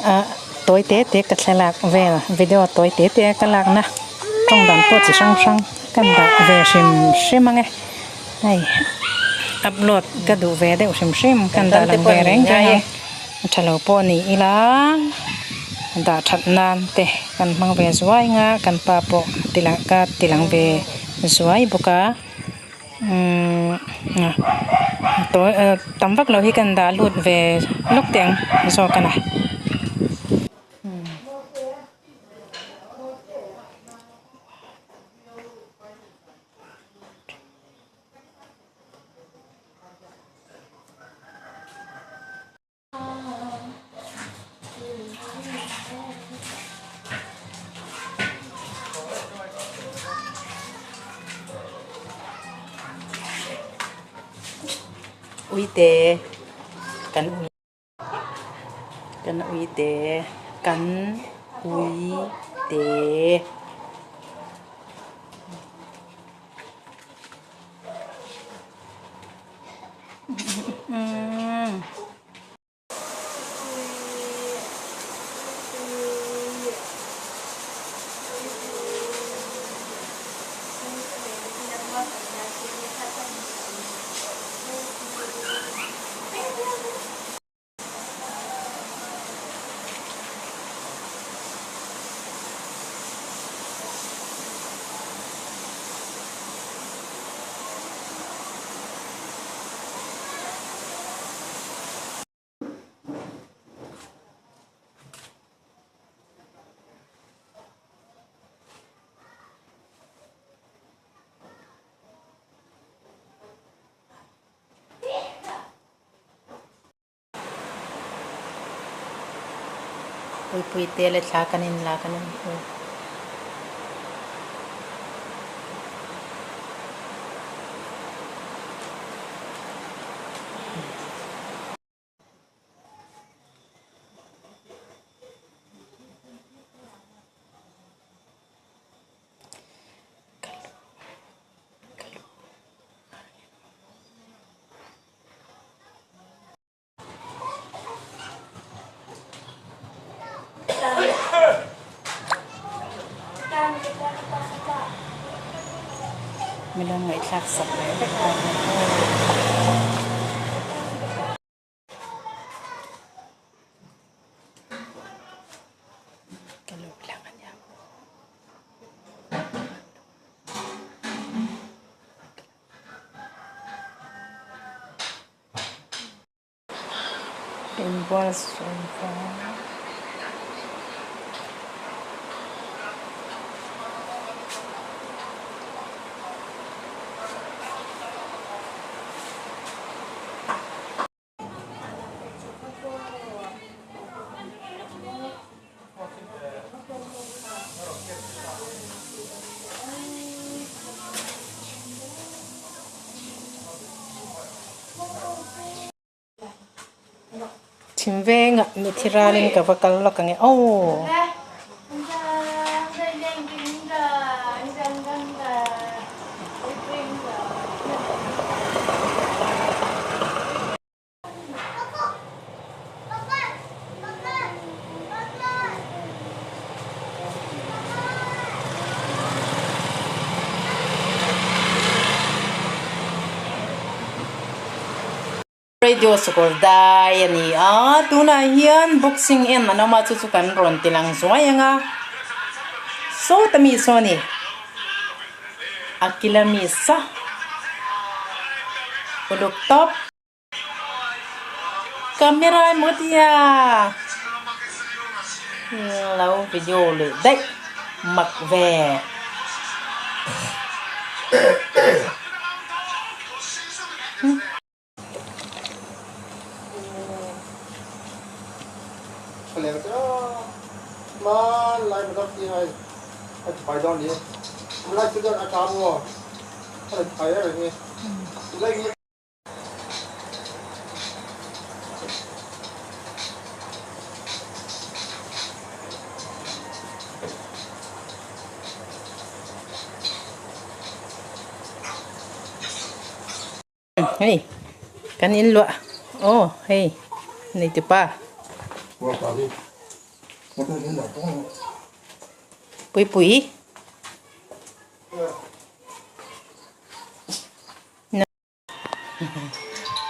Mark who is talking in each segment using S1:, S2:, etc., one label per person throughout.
S1: Ah tawi te te ka thlalak vel video tawi te te ka lakna tawng dan pawh chi hrang hrang ka dah ve hrim hrim ang e hei upload ka duh ve deuh hrim hrim ka dah lang ve reng reng ang a tha lo pawh ni ila dah that nan te kan hmang ve zuai ang a kan pa pawh tilang ka tilang ve zuai bawk a. Umm tawi tam vak lo hi kan dah lut ve lawk teh ang zawk a ni. Uite kan ui kan uite kan uite. Puipui te leh thla kan in lak an awm. Min lo ngaihthlak sak leh vek dawn a ni aw. Ka lo lang a nia. Inbual sawm vang. Chhim vengah mithi ralin ka va kal lawk ang e aw. Radio sukawr dai a ni a, tunah hian boxing en an awm a chu chu kan rawn ti lang zuai ang a, sawta mi saw a ni, a kila mi sa uluk tawp. Camera emaw tia lo video leh daih mak ve. Hei kan in luah aw hei nei tupa. Puipui.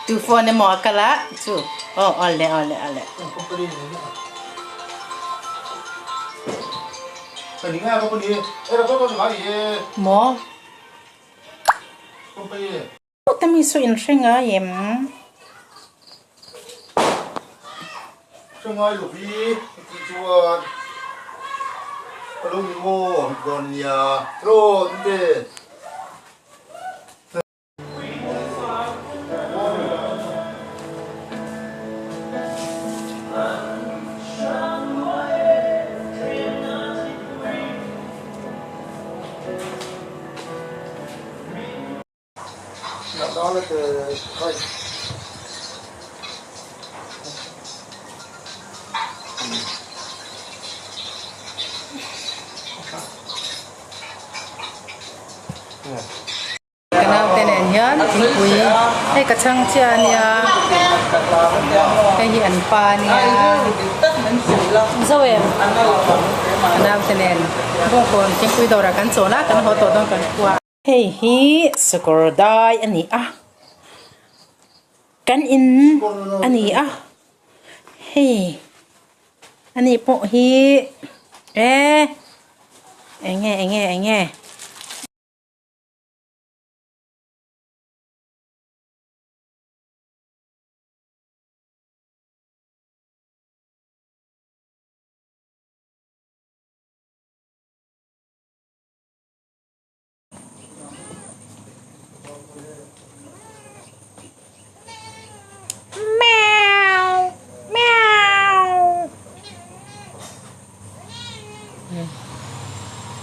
S1: Tu phone emaw a kal a chu aw awle awle awle. Maw. Heta mi saw in hre ngai em?
S2: Hre ngai lo hi ka tih chuan ka lo ni maw dawn nia rawn te.
S1: Ka naute nen hian thingpui hei ka chhang chiah a nia hei hi an pa a nia zo em ka naute nen bawngkawn thingpui dawrah kan chawl a kan haw tawh dawn kan khua. Hei hi sakawr dai a ni a kan in a ni a hei ani pawh hi e enge enge enge.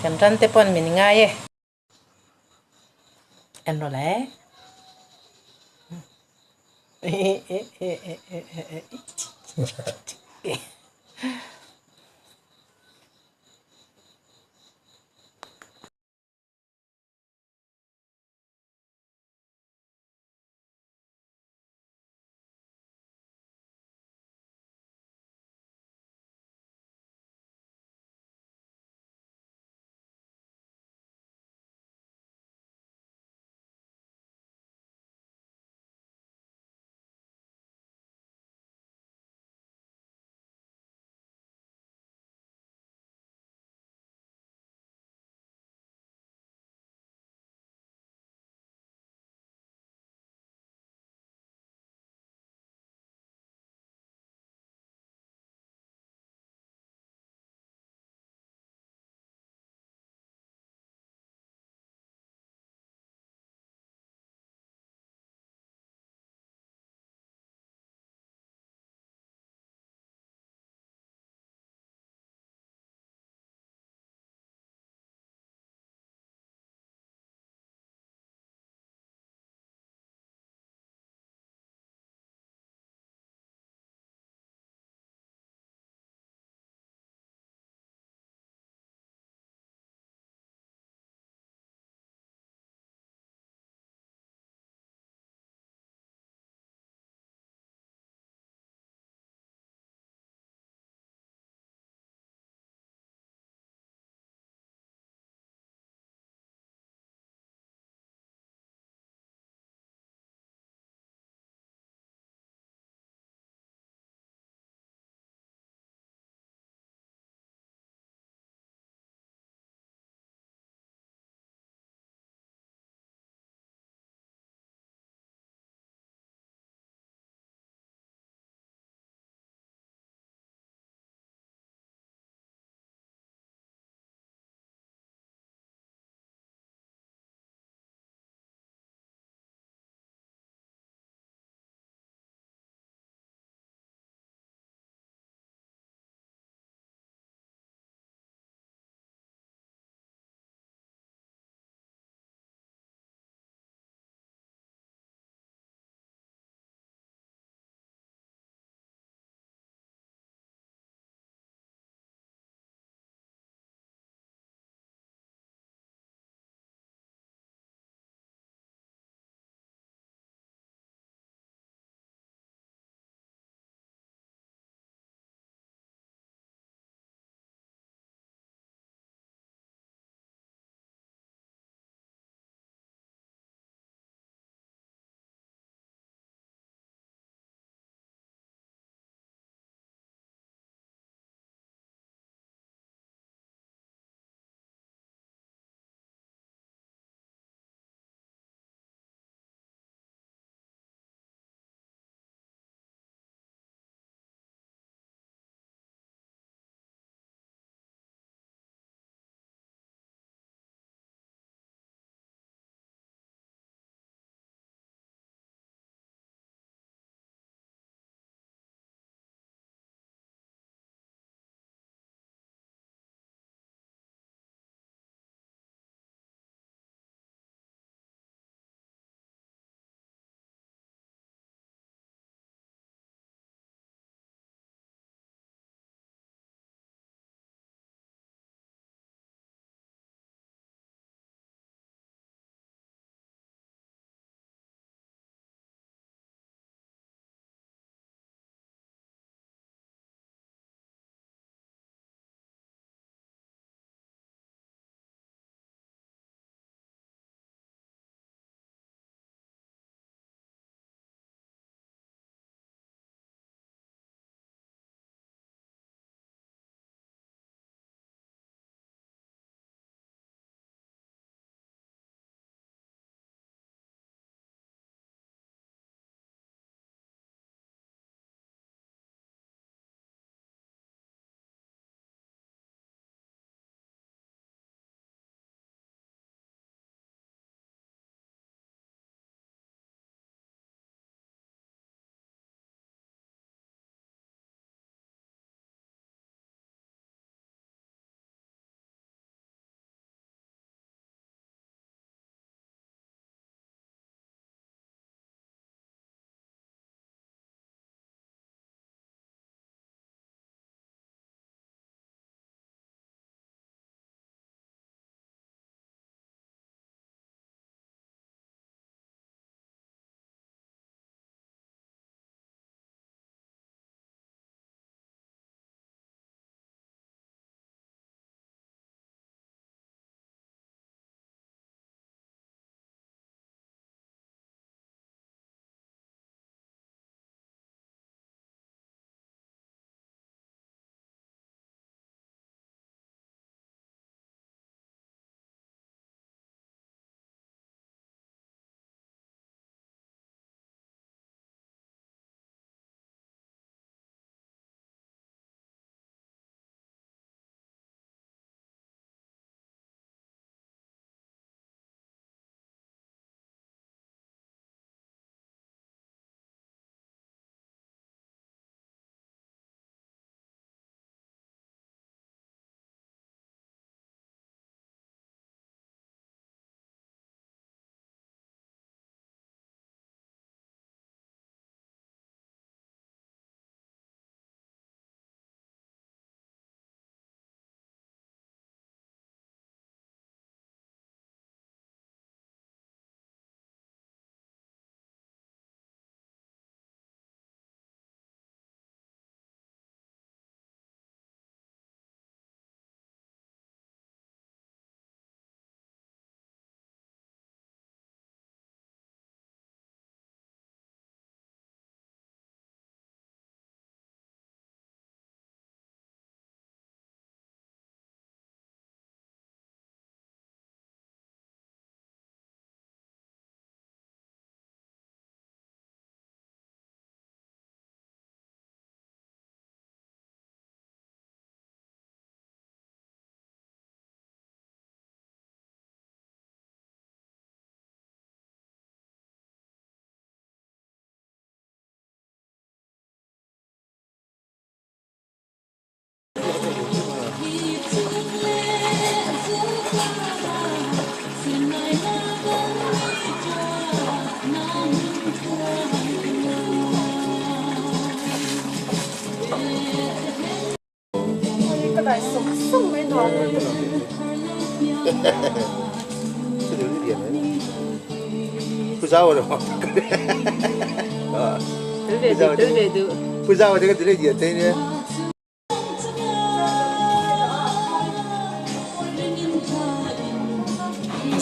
S1: Kan ran te pawn min ngai e. En rawh le.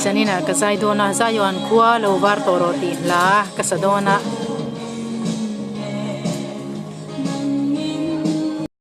S1: Zaninah ka zai dawn a, Zion khua lo var tawh rawh tih hla ka sa dawn a.